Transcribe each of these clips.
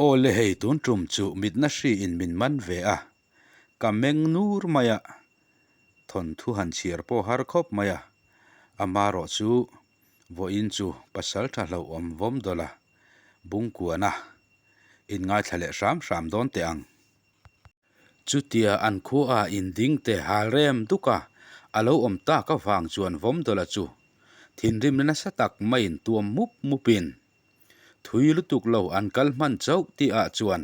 Aw le hei tun tum chu mitna hri in min man ve a, ka meng nur mai a, thawnthu han chhiar pawh har khawp mai a, amarawh chu vawiin chu pasal tha hlauhawm vawm dawlh a, bungkuan a, in ngaithla leh hram hram dawn teh ang. Chutia an khua in ding te hal rem duk a, a lo awm tak avang chuan vawm dawlh a chu thinrimna nasa tak maiin tuam mup mupin Thui lutuk lo an kal hman chauh tih ah chuan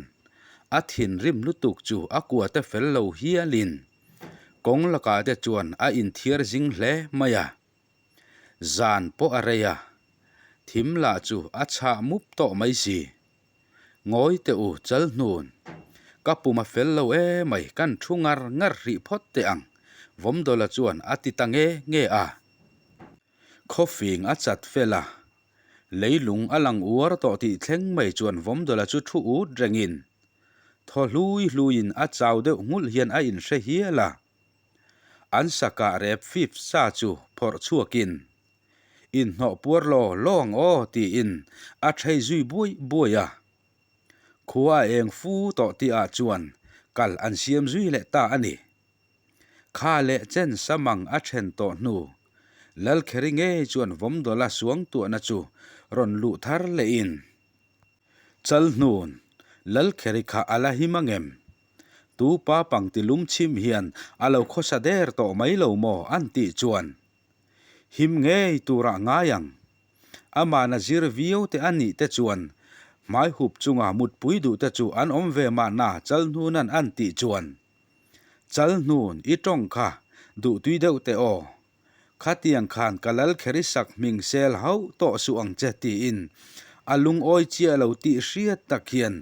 a thinrim lutuk chu a kua te fel lo hialin kawng lakah te chuan a inthiar zing hle mai a. Zan pawh a rei a, thim lah chu a chhah mup tawh mai si. Ngawi teh u Chalhnun, ka pum a fel lo emai kan thu ngar ngar hrih phawt teh ang Vawmdawla chuan a ti ta nge nge a. Khawfing a chat fel a, Leilung a lang uar tawh tih thleng mai chuan Vawmdawla chu thu ut rengin, thaw hlui hluiin a chau deuh nghulh hian a inhre hial a. An sakah rep fif sa chu phawrh chhuakin, Inhnawh puar law law ang aw tiin a thei zui buai buai a. Khua a eng fu tawh tihah chuan kal an siam zui leh ta a ni. Kha leh chen samang a then tawh hnu, Lalkheri ngei chuan Vawmdawla suangtuahna chu rawn luh thar lehin, Chalhnun, Lalkheri kha a la him angem? Tu pa pangti lum chhim hian a lo khawsa der tawh mai lo maw? an tih chuan, Him ngei turah ngai ang. Amahna zir viau te a nih te chuan hmai hup chunga mutpui duh te chu an awm ve mahna Chalhnunan an tih chuan, Chalhnun, i tawng kha duhtui deuh teh aw. Khatiang khan ka lal kheri sak hming sel hauh tawh suh ang che tiin a lungawi chiah lo tih hriat tak hian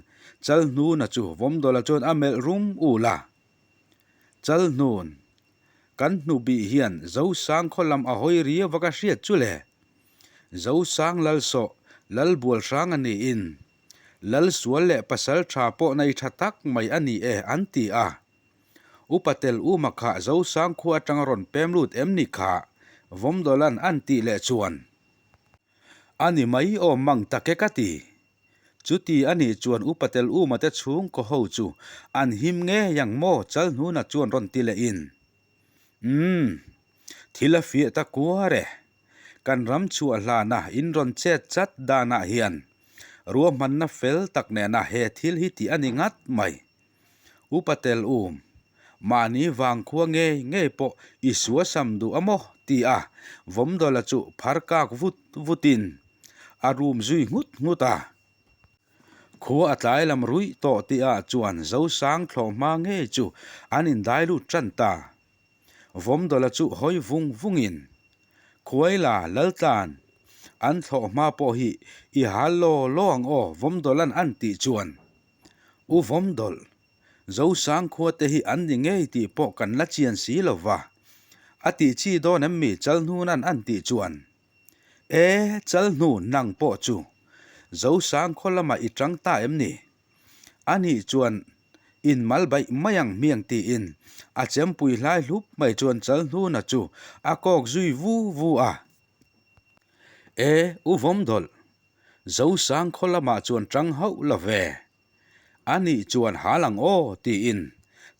Chalhnuna chu Vawmdawla chuan a melh rum ul a. Chalhnun, kan hnubih hian Zosang khaw lam a hawi riau a ka hriat chu le. Zosang Lalsawh, Lalbualhrang a niin Lal sual leh pasal tha pawh nei tha tak mai a ni e an ti a. Upa tel uma kha Zosang khua atanga rawn pem lut em ni kha Vawmdawlan an tih leh chuan a ni mai awm mang tak e ka ti. Chuti a nih chuan upa tel uma te chhungkaw ho chu an him ngei ang maw Chalhnuna chuan rawn ti leh in. Umm. Thil a fiah ta kuar e. Kan ram chhuah hlana in rawn chet chat danah hian ruahmanna fel tak nena he thil hi tih a ni ngat mai. Upa tel um, mahni vangkhua ngei ngei pawh i suasam duh a maw? ti a Vawmdawla chu phar kak vut vutin a rum zui nghut nghut a. Khua a tlai lam ruih tawh tihah chuan Zosang thlawh hma ngei chu an indai lut tan ta. Vawmdawla chu hawi vung vungin, Khuaila, Laltlan, an thlawh hma pawh hi i hal law law ang aw Vawmdawla'n an tih chuan, U Vawmdawl, Zosang khua te hi an ni ngei tih pawh kan la chian si lo va, a tih chi dawn em mi Chalhnuna'n an tih chuan, E, Chalhnu nang pawh chu Zosang khaw lamah i tang ta em ni? A nih chuan in mal baih mai ang hmiang tiin a chempui hlai hlup mai chuan Chalhnuna chu a kawk zui vu vu a. E, u Vawmdawlh, Zosang khaw lamah chuan tang hauh lo ve. A nih chuan hal ang aw tiin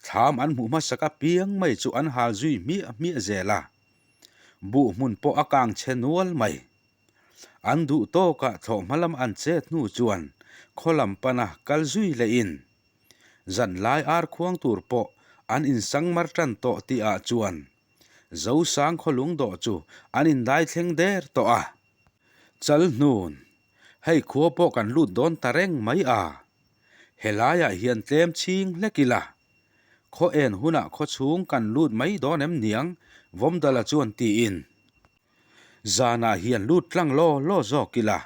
thlam an hmuh hmasak apiang mai chu an hal zui hmiah hmiah zel a. Buh hmun pawh a kang chhe nual mai. An duh tawkah thlawhhma lam an chet hnu chuan khaw lam pana kal zui lehin zanlai ar khuang tur pawh an insangmar tan tawh tihah chuan Zosang khaw lungdawh chu an indai thleng der tawh a. Chalhnun, hei khua pawh kan lut dawn ta reng mai a, helaiah hian tlem chhing hlek ila, khaw en hunah khaw chhung kan lut mai dawn em niang Vawmdala chuan tiin Zanah hian lut tlang law law zawk ila,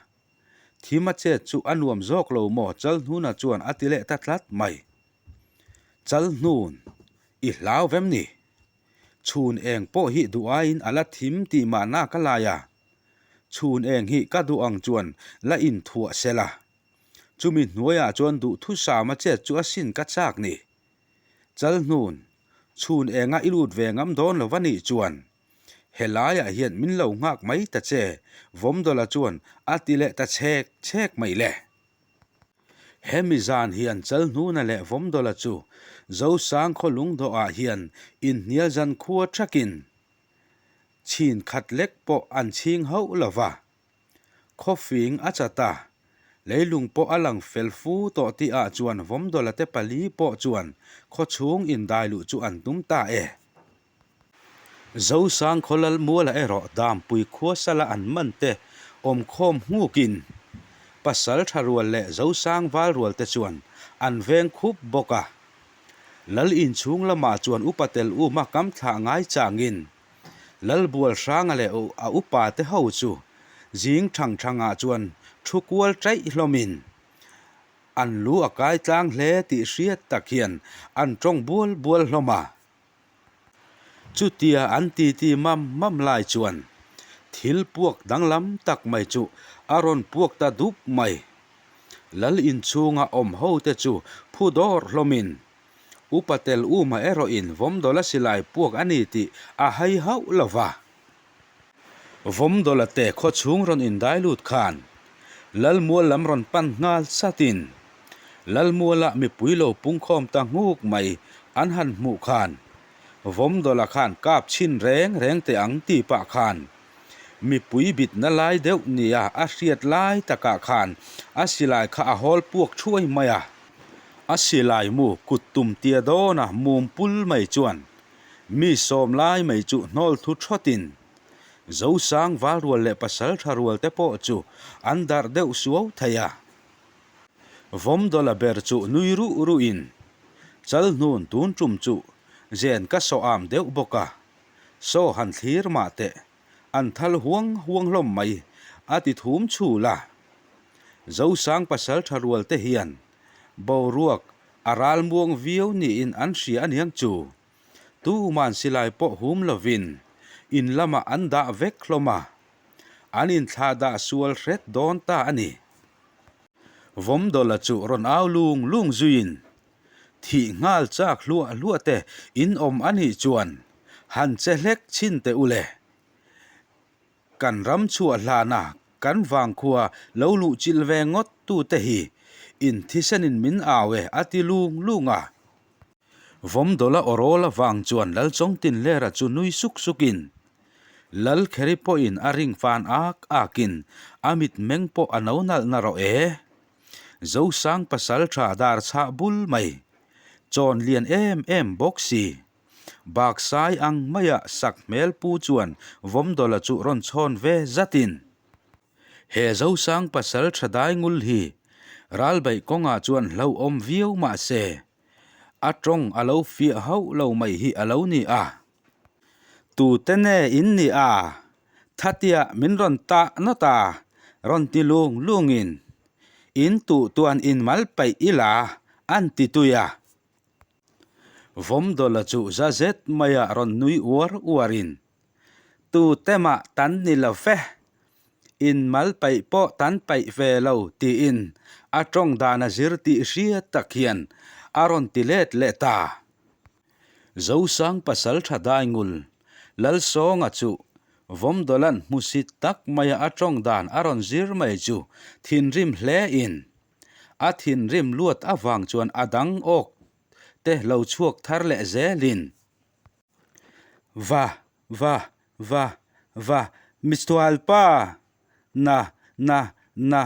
thim a chet chu a nuam zawk lo maw Chalhnuna chuan a ti leh ta tlat mai. Chalhnun, i hlau vem ni? Chhun eng pawh hi duh aiin a la thim tih mahna ka lai a, chhun eng hi ka duh ang chuan la inthuah sela. Chumi hnuaiah chuan duhthusam a chet chu asin ka chak ni. Chalhnun, chhun enga i lut ve ngam dawn lo va nih chuan Helaiah hian min lo nghak mai ta che, Vawmdawla chuan a ti leh ta chhek chhek mai le. Hemi zan hian Chalhnuna leh Vawmdawla chu Zosang khaw lungdawhah hian inhnial zan khua thakin chhin khat lek pawh an chhing hauh lo va. Khawfing a chat a, leilung pawh a lang fel fu tawh tihah chuan Vawmdawla te pali pawh chuan khawchhung indai luh chu an tum ta e. Zosang khawlal muala erawh Dampui khua sala an man te awmkhawm nghukin pasal tha rual leh Zosang val rual te chuan an veng khup bawk a. Lal inchhung lamah chuan upa tel uma kam thlah ngai changin Lalbual Hranga leh a upa te ho chu zing thang thangah chuan thu kual chaih hlawmin an lu a kai tlang hle tih hriat tak hian an tawng bual bual hlawm a. Chutia an titi mam mam lai chuan thil puak danglam tak mai chu a rawn puak ta dup mai. Lal inchhunga awm ho te chu phu dawr hlawmin Upa tel uma erawhin Vawmdawla silai puak a ni tih a hai hauh lo va. Vawmdawla te khawchhung rawn indai lut khan Lalmual lam rawn pan nghal satin Lalmuala mipui lo pungkhawm ta nghuk mai an han hmuh khan Vawmdawla khan kap chhin reng reng teh ang tih pah khan mipui bitna lai deuh nia a hriat lai takah khan a silai kha a hawl puak thuai mai a. A silai mu kut tum tia dawna mum pul mai chuan mi sawm lai mai chu hnawl thu thawtin Zosang val rual leh pasal tha rual te pawh chu an darh deuh suau thei a. Vawmdawla ber chu nui ruh ruhin Chalhnun tun tum chu zen ka sawh am deuh bawk a, saw han thlir mah teh an thal huang huang hlawm mai a ti thum chhul a. Zosang pasal tha rual te hian boruak a ral muang viau niin an hria aniang chu. Tuman silai pawh hum lovin in lamah an dah vek hlawm a, an inthlah dah sual hret dawn ta a ni. Vawmdawla chu rawn au lung lung zuiin thih nghal chak hluah hluah te in awm a nih chuan han che hlek chhin teh u le. Kan ram chhuah hlana kan vangkhua lo luh chilh ve ngawt tu te hi in thisenin min au e a ti lung lung a. Vawmdawla awrawl avang chuan Lalchawngtinlera chu nui suk sukin Lalkheri pawhin a ring fan ak akin a mitmeng pawh a no nalh na rawh e. Zosang pasal tha dar chhah bul mai. Chawn lian em em bawk si. Baksai ang maia sak hmel pu chuan Vawmdawla chu rawn chhawn ve zatin. He Zosang pasal tha dai ngul hi ralbeih kawngah chuan hlauhawm viau mah se, a tawng a lo fiah hauh lo mai hi a lo ni a. Tute nge in ni a? Thatia min rawn tah nawt a, rawn ti lung lungin, In tuh tuan in mal paih ila an ti tui a. Vawmdawla chu za zet maia rawn nui uar uarin, Tute mah tan ni lo fe, in mal paih pawh tan paih ve lo tiin a tawng dan a zir tih hriat tak hian a rawn ti let leh ta. Zosang pasal tha dai ngul, Lalsawnga chu Vawmdawlan hmusit tak maia a tawng dan a rawn zir mai chu thinrim hle in a thinrim luat avang chuan a dang awk te lo chhuak thar leh zelin Va, va, va, va, Mistualpa, na, na, na,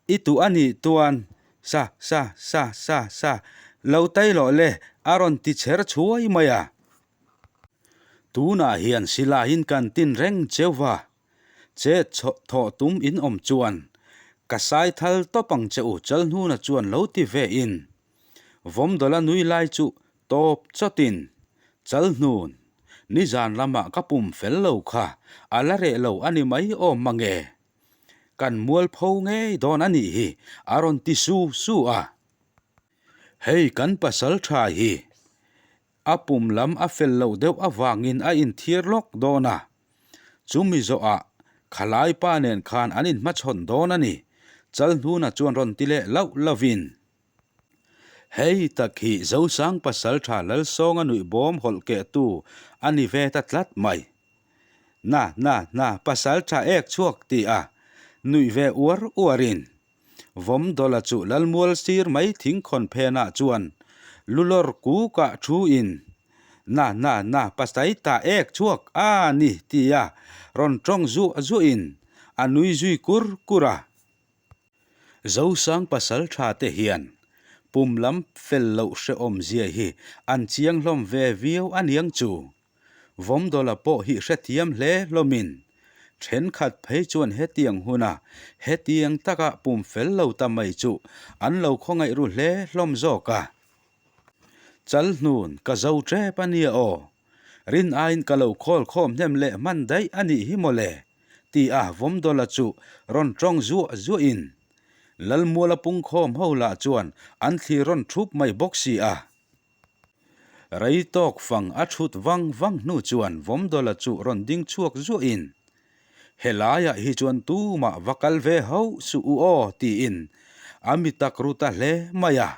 I tuh a nih tuan sa sa sa sa sa lo tai loh le a rawn ti chher chhuai mai a. Tunah hian silaiin kan tin reng cheu va, che thawh tum in awm chuan ka sai thal tawp ang che u Chalhnuna chuan lo ti ve in Vawmdawla nui lai chu tawp chawtin Chalhnun nizan lamah ka pum fel lo kha a la reh lo a ni mai awm mange. Kan mualpho ngei dawn a nih hi a rawn ti su su a. Hei kan pasal tha hi a pum lam a fel loh deuh avangin a inthiar lawk dawn a, chumi zawhah khalai pa nen khan an inhmachhawn dawn a ni, Chalhnuna chuan rawn ti leh lauh lovin. Hei tak hi Zosang pasal tha Lalsawnga nuih bawm hawlh kehtu a ni ve ta tlat mai. Na, na, na, pasal tha ek chhuak ti a, nuih ve uar uarin. Vawmdawla chu Lalmual sir mai thingkhawn phenah chuan lulawr kukah thu in, Na na na pasai ta ek chhuak a ni tia rawn tawng zuah zuah in a nui zui kur kur a. Zosang pasal tha te hian pum lam fel loh hrehawm zia hi an chiang hlawm ve viau aniang chu. Vawmdawla pawh hi hrethiam hle hlawmin thenkhat phei chuan hetiang huna hetiang taka pum fel lo ta mai chu an lo khawngaih ru hle hlawm zawk a. Chalhnun ka zo tep a nia aw, rin aiin ka lo khawl khawm hnem leh hman daih a nih hi mawle ti a Vawmdawla chu rawn tawng zuah zuahin Lalmuala pungkhawm ho lah chuan an thlir rawn thup mai bawk si a. Rei tawk fang a thut vang vang hnu chuan Vawmdawla chu rawn ding chhuak zuahin, Helaiah hi chuan tumah va kal ve hauh suh u aw tiin a mi tak ru ta hle mai a.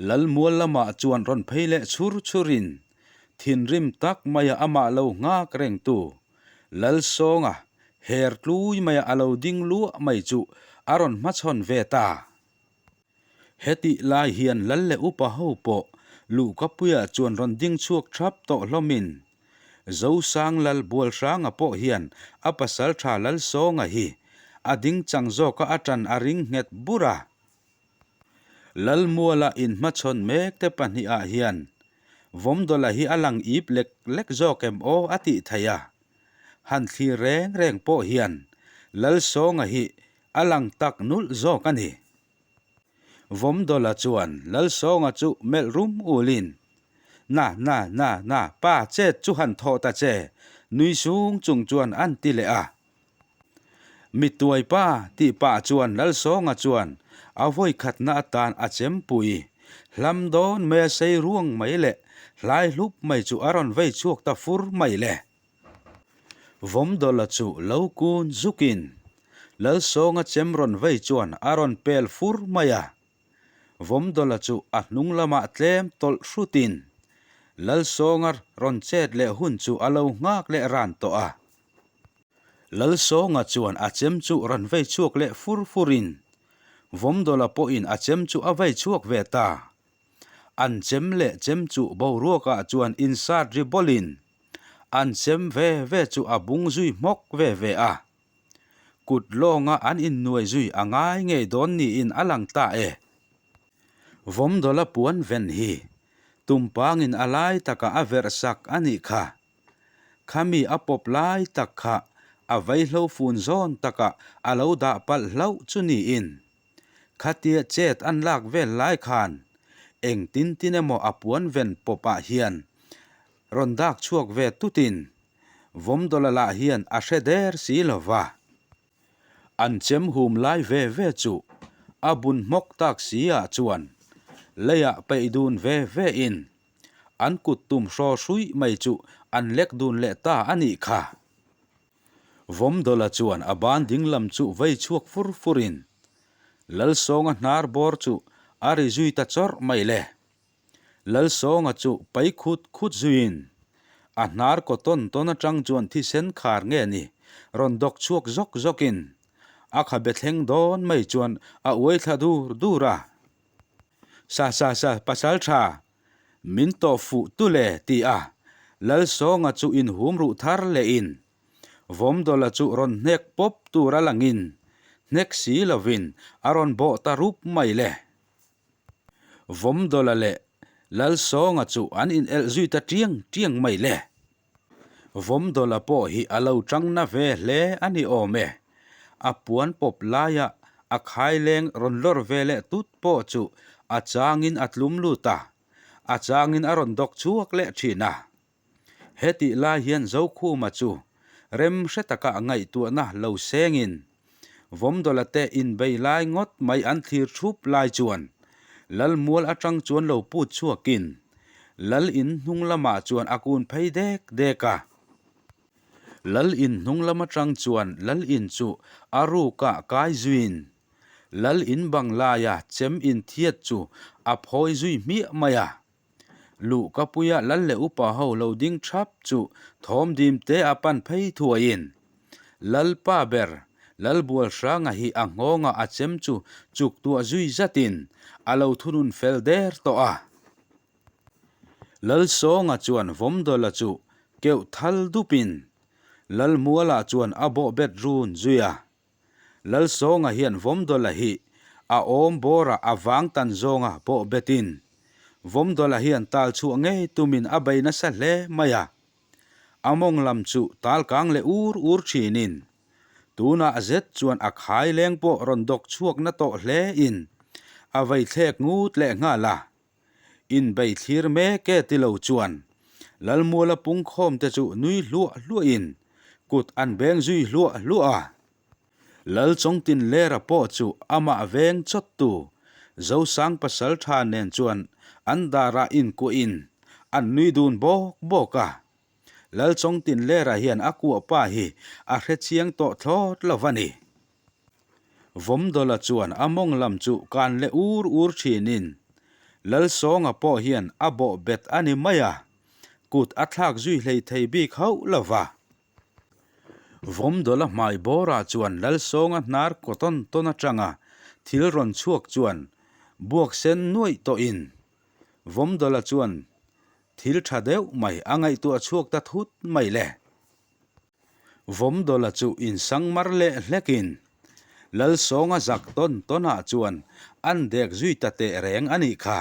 Lalmual lamah chuan rawn phei leh chhur chhurin thinrim tak maia amah lo nghak rengtu Lalsawnga her tlui maia a lo ding luah mai chu a rawn hmachhawn ve ta. Hetih lai hian lal leh upa ho pawh Luhkapuia chuan rawn ding chhuak thap tawh hlawmin Zosang Lal Bualhranga pawh hian a pasaltha Lalsawnga hi a ding chang zawka a tan a ring nghet bur a. Lalmuala inhmachhawn mek te pahnihah hian Vawmdawla hi a lang ip lek lek zawk em aw a tih theih a. Han thlir reng reng pawh hian Lalsawnga hi A lang tak nulh zawk a ni. Vawmdawla chuan Lalsawnga chu melh rum ulin, Na, na, na, na, pa chet chu han thawh ta che, nui sung chung chuan an ti leh a. Mituai pa tih pah chuan Lalsawnga chuan a vawikhatna atan a chempui hlam dawn mai a sei ruang mai leh hlai hlup mai chu a rawn vei chhuak ta fur mai le. Vawmdawla chu lo kun zukin Lalsawnga chem rawn vei chuan a rawn pel fur mai a. Vawmdawla chu a hnung lamah tlem tawlh hrutin Lalsawnga rawn chet leh hun chu a lo nghak leh ran tawh a. Lalsawnga chuan a chem chu rawn vei chhuak leh fur furin Vawmdawla pawhin a chem chu a vei chhuak ve ta. An chem leh chem chu boruakah chuan insat ri bawlin An chem ve ve chu a bung zui hmawk ve ve a. Kut lawnga an innuai zui a ngai ngei dawn niin a lang ta e. Vawmdawla puan ven hi tumpangin a lai takah a verh sak a nih kha. Khami a pawp lai tak kha a vaihlo fun zawn takah a lo dah palh hlauh chu niin. Khatia chet an lak vel lai khan engtin tin emaw a puan ven pawpah hian Rawn dak chhuak ve tutin Vawmdawla lah hian a hre der si lo va. An chem hum lai ve ve chu a bun hmawk tak si ah chuan leiah peih dun ve ve in an kut tum hraw hruih mai chu an lek dun leh ta a nih kha. Vawmdawla chuan a ban dinglam chu vei chhuak fur fur in Lalsawnga hnar bawr chu a ri zui ta chawrh mai le. Lalsawnga chu pai khut khut zuiin a hnar kaw tawn tawn atang chuan thisen khar nge ni rawn dawk chhuak zawk zawkin a khabe thleng dawn mai chuan a uai thla dur dur a. Sa sa sa pasal tha min tawh fuh tu le ti a Lalsawnga chu inhum ruh thar lehin Vawmdawla chu rawn hnek pawp tur a langin hnek si lovin a rawn bawh ta rup mai le. Vawmdawla leh Lalsawnga chu an inelh zui ta tiang tiang mai le. Vawmdawla pawh hi a lo tang na ve hle a ni awm e. A puan pawp laia a khaileng rawn lawr ve leh tut pawh chu a changin a tlum lut a, a changin a rawn dawk chhuak leh thin a. Hetih lai hian Zokhuma chu rem hre taka ngaihtuahna lo sengin Vawmdawla te inbei lai ngawt mai an thlir thup lai chuan Lalmual atang chuan lo put chhuakin Lal in hnung lamah chuan a kun phei dek dek a. Lal in hnung lam atang chuan Lal in chu a rukah kai zuiin Lal in bang laia chem inthiat chu a phawi zui hmiah mai a. Luhkapuia lal leh upa ho lo ding thap chu thawm dim te a pan phei thuaiin, Lalpa ber, Lalbualhranga hi a nghawngah a chem chu chuk tuah zui zatin a lo thunun fel der tawh a. Lalsawnga chuan Vawmdawla chu keuh thal dupin Lalmuala chuan a bawh bet run zui a. Lalsawnga hian Vawmdawla hi a awm bawrah a vang tan zawnga bawh betin Vawmdawla hian tal chhuah ngei tumin a bei nasa hle mai a. A mawng lam chu tal kang leh ur ur thinin tunah zet chuan a khai leng pawh rawn dawk chhuak na tawh hle in a vei thlek ngut leh nghal a. Inbei thlir mek e ti lo chuan Lalmuala pungkhawm te chu nui hluah hluah in kut an beng zui hluah hluah a. Lalchawngtinlera pawh chu amah veng chawt tu Zosang Pasaltha nen chuan an darah inkuah in an nui dun bawk bawk a. Lalchawngtinlera hian a kuah pa hi a hre chiang tawh thlawt lo va ni. Vawmdawla chuan a mawng lam chu kan leh ur ur thinin Lalsawnga pawh hian a bawh bet a ni mai a, kut a thlak zui hlei thei bik hauh lo va. Vawmdawla hmai bawrah chuan Lalsawnga hnar kaw tawn tawn atanga thil rawn chhuak chuan buak sen nuaih tawhin Vawmdawla chuan thil tha deuh mai a ngaihtuah chhuak ta thut mai le. Vawmdawla chu insangmar leh hlekin Lalsawnga zak tawn tawnah chuan an dek zui ta teh reng a nih kha.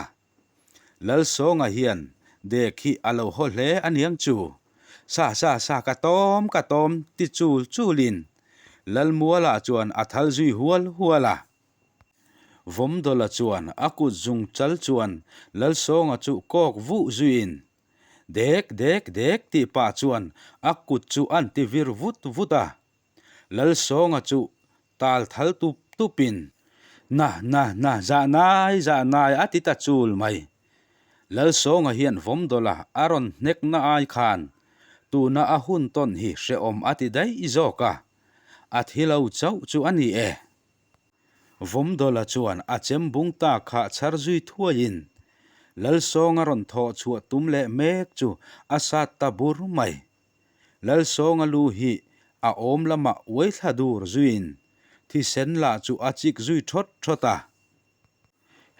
Lalsawnga hian dek hi a lo haw hle a niang chu. Sa sa sa ka tawm ka tawm ti chul chulin Lalmuala chuan a thal zui hual hual a. Vawmdawla chuan a kut zung chal chuan Lalsawnga chu kawk vuh zuiin Dek dek dek tih pah chuan a kut chu an ti vir vut vut a. Lalsawnga chu tal thal tup tupin Na na na zah nai zah nai a ti ta chul mai. Lalsawnga hian Vawmdawla a rawn hnek na ai khan tuna a hun tawn hi hrehawm a ti daih zawk a, a thi lo chauh chu a ni e. Vawmdawla chuan a chem bung ta kha chhar zui thuaiin Lalsawnga rawn thawh chhuah tum leh mek chu a sat ta bur mai. Lalsawnga lu hi a awm lamah uai thla dur zuiin thisen lah chu a chik zui thawt thawt a.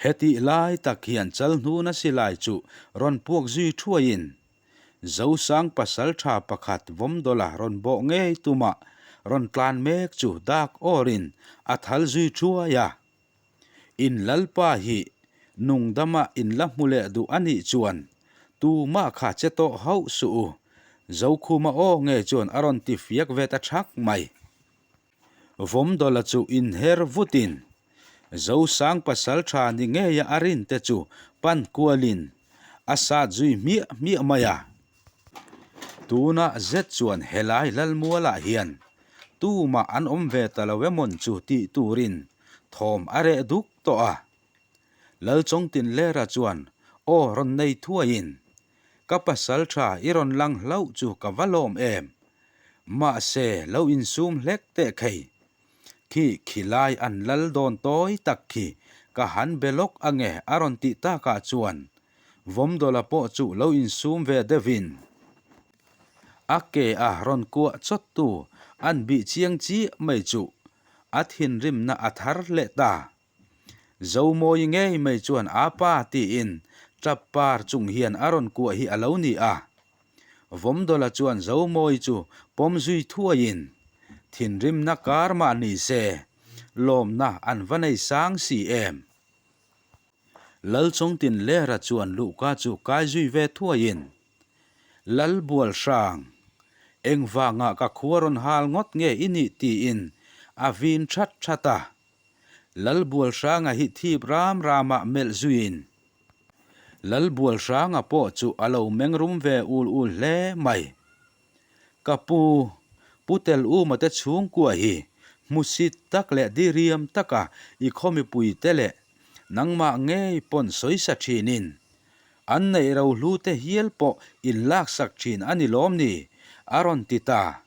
Hetih lai tak hian Chalhnuna silai chu rawn puak zui thuaiin Zosang pasaltha pakhat Vawmdawla rawn bawh ngei tumah rawn tlan mek chu dak awrin a thal zui thuai a. In Lalpa hi nungdama in la hmu leh duh a nih chuan tumah kha che tawh hauh suh u, Zokhuma aw ngei chuan a rawn ti fiak ve ta thak mai. Vawmdawla chu inher vutin Zosang pasaltha ni ngeia a rinte chu pan kualin a sat zui hmiah hmiah mai a. Tunah zet chuan helai Lalmualah hian tumah an awm ve ta lo emawn chu tih turin thawm a reh duk tawh a. Lalchawngtinlera chuan aw rawn nei thuaiin, Ka pasaltha i rawn lang hlauh chu ka va lawm em? Mahse lo insum hlek teh khei. Khi khilai an lal dawn tawi tak khi ka han be lawk ange a rawn tih takah chuan Vawmdawla pawh chu lo insum ve deuhin a ke a rawn kuah chawttu an bih chiang chiah mai chu a thinrimna a thar leh ta. Zomawi ngei mai chuan a pa tiin tap par chung hian a rawn kuah hi a lo ni a. Vawmdawla chuan Zomawi chu pawm zui thuaiin thinrimna kar mah ni se lawmna an va nei sang si em. Lalchawngtinlera chuan luhka chu kai zui ve thuaiin Lalbualhrang, engvanga ka khua rawn hal ngawt nge i nih tiin a vin that that a. Lalbualhranga hi thip ram ramah melh zuiin Lalbualhranga pawh chu a lo meng rum ve ul ul hle mai. Ka pu, Pu Teluma te chhungkua hi hmusit tak leh diriam taka i khaw mipuite leh nangmah ngei pawn sawisa thinin an neih rohlu te hial pawh in laksak thin a ni lawm ni? a rawn ti ta.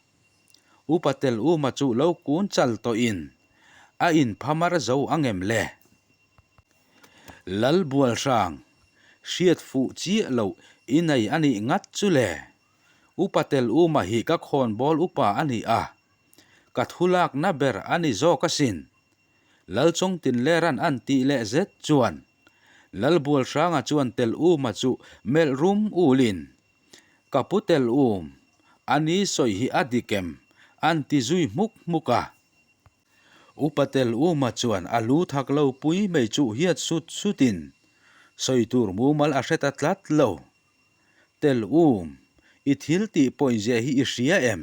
Upa Teluma chu lo kun chal tawhin a inphamar zo angem le? Lalbualhrang, hriat fuh chiah loh i nei a nih ngat chu le? Upa Teluma hi ka khawnbawl upa a ni a. ka thulakna ber a ni zawk asin. Lalchawngtinlera'n an tih leh zet chuan Lalbualhranga chuan tel uma chu melh rum ulin, Ka pu tel um, a ni sawi hi a dik em? an ti zui hmuk hmuk a. Upa tel uma chuan a lu thak lo pui mai chu hiat sut sutin sawi tur mumal a hre ta tlat lo. Tel um, i thil tih pawizia hi i hria em?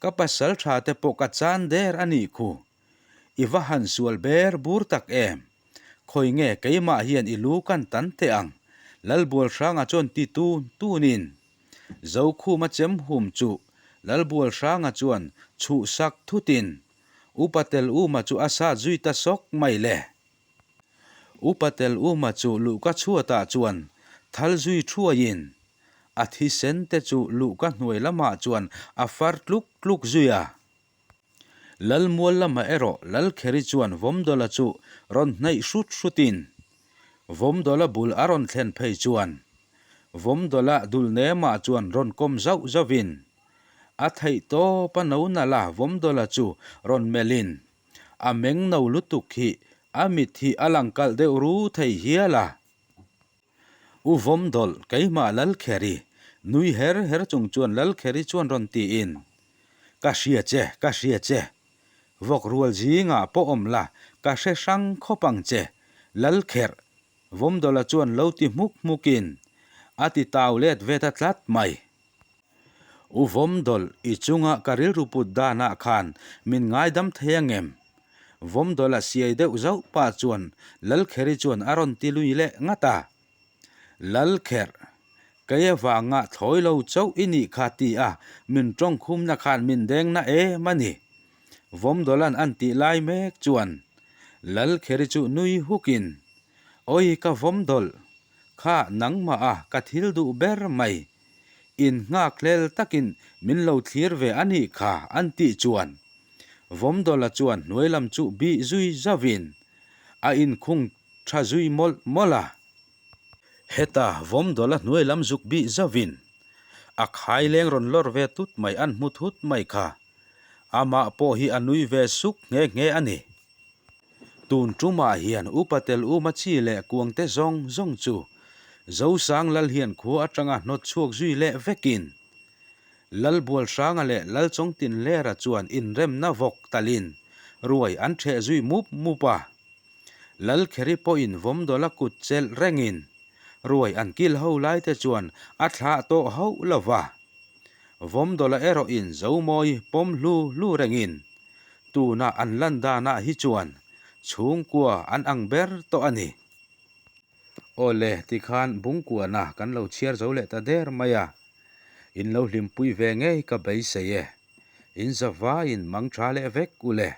Ka pasal tha te pawh ka chan der a nih khu. I va han sual ber bur tak em? Khawi nge keimah hian i lu kan tan teh ang? Lalbualhranga chuan ti tun tunin Zokhuma chem hum chu Lalbualhranga chuan chhuhsak thutin Upa Tel Uma chu a sat zui ta sawk mai le. Upa Tel Uma chu luhka chhuatah chuan thal zui thuaiin a thisen te chu luhka hnuai lamah chuan a far tluk tluk zui a. Lalmual lamah erawh Lalkheri chuan Vawmdawla chu rawn hnaih hrut hrutin Vawmdawla bul a rawn thlen phei chuan Vawmdawla dul nemah chuan rawn kawm zauh zauhin a theih tawp a no nalh a Vawmdawla chu rawn melhin a meng no lutuk hi a mit hi a lang kalh deuh ru thei hial a. U Vawmdawlh, keimah Lalkheri, nui her her chung chuan Lalkheri chuan rawn tiin, Ka hria che, ka hria che. Vawk rual zingah pawh awm la, ka hre hrang khawp ang che, Lalkherh, Vawmdawlha chuan lo ti hmuk hmukin a ti tau let ve ta tlat mai. U Vawmdawlh, i chunga ka rilru put danah khan min ngaidam thei angem? Vawmdawlh a siai deuh zauh pah chuan Lalkheri chuan a rawn ti lui leh ngat a. Lalkherh, kei avanga thlawi lo chauh i nih kha ti a min tawngkhumna khan min deng na em a ni. Vawmdawlha'n an tih lai mek chuan Lalkheri chu nui hukin, Awi ka Vawmdawlh, Kha nangmah a ka thil duh ber mai. In nghak hlel takin min lo thlir ve a nih kha an tih chuan Vawmdawla chuan hnuai lam chu bih zui zauhin a inkhung tha zui mawlh mawlh a. Heta Vawmdawla hnuai lam zuk bih zauhin a khai leng rawn lawr ve tut mai an hmu thut mai kha. Amah pawh hi a nui ve suk nghe nghe a ni. Tun tumah hian Upa Tel Uma chi leh kuangte zawng zawng chu Zosang Lal hian khua atanga hnawt chhuak zui leh vekin Lalbualhranga leh Lalchawngtinlera chuan inremna vawk talin ruai an ṭheh zui mup mup a. Lalkheri pawhin Vawmdawla kut chelh rengin ruai an kil ho laite chuan a thlah tawh hauh lo va. Vawmdawla erawhin Zomawi pawm hlu hlu rengin Tuna an lan danah hi chuan chhungkua an ang ber tawh a ni. Awle, tikhan Bungkuana kan lo chhiar zo leh ta der mai a, in lo hlimpui ve ngei ka beisei e. In zavaiin mang tha leh vek u le.